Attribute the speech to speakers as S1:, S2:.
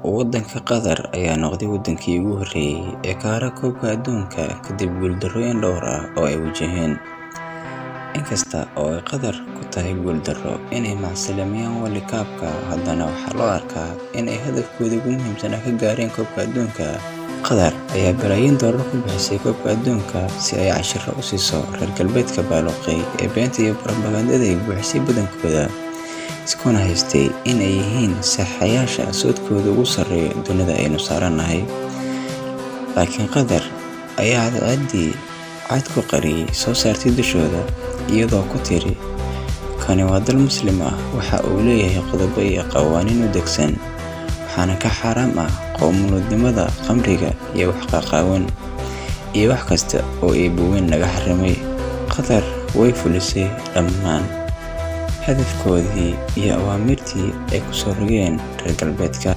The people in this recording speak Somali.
S1: Waddanka Qatar ayaa noqday wadankii ugu horreeyay ee ka hara Koobka Adduunka kadib guuldarrooyin dhowr ah oo ay wajaheen. Inkasta oo ay Qatar ku tahay guuldarro inay macsalaameeyaan World Cup-ka, haddana waxaa loo arkaa in ay hadafkoodii ugu muhiimsanaa ka gaareen Koobka Adduunka. Qatar ayaa balaayiin doolar ku bixisay Koobka Adduunka si ay casharro u siiso reer galbeedka baaluqay ee beenta iyo borobogaandada ay buuxisay badankooda, iskuna haystay in ay yihiin saxiixayaasha sodkooda ugu sarreeya dunida aynu saaranahay. Laakiin Qatar ayaa cadceeddii cad ku qariyay soo saartay dushooda, iyadoo ku tiri, "Kani waa dal Muslim ah, waxa uu leeyahay qodobo iyo qawaaniin u degsan, waxaana ka xaaraam ah qowmuluudnimada, khamriga iyo wax qaaqaawan, iyo wax kasta oo Eebbe weyn naga xarimay." Qatar way fulisay dhammaan hadafkoodii iyo awaamirtii ay ku soo rogeen reer galbeedka.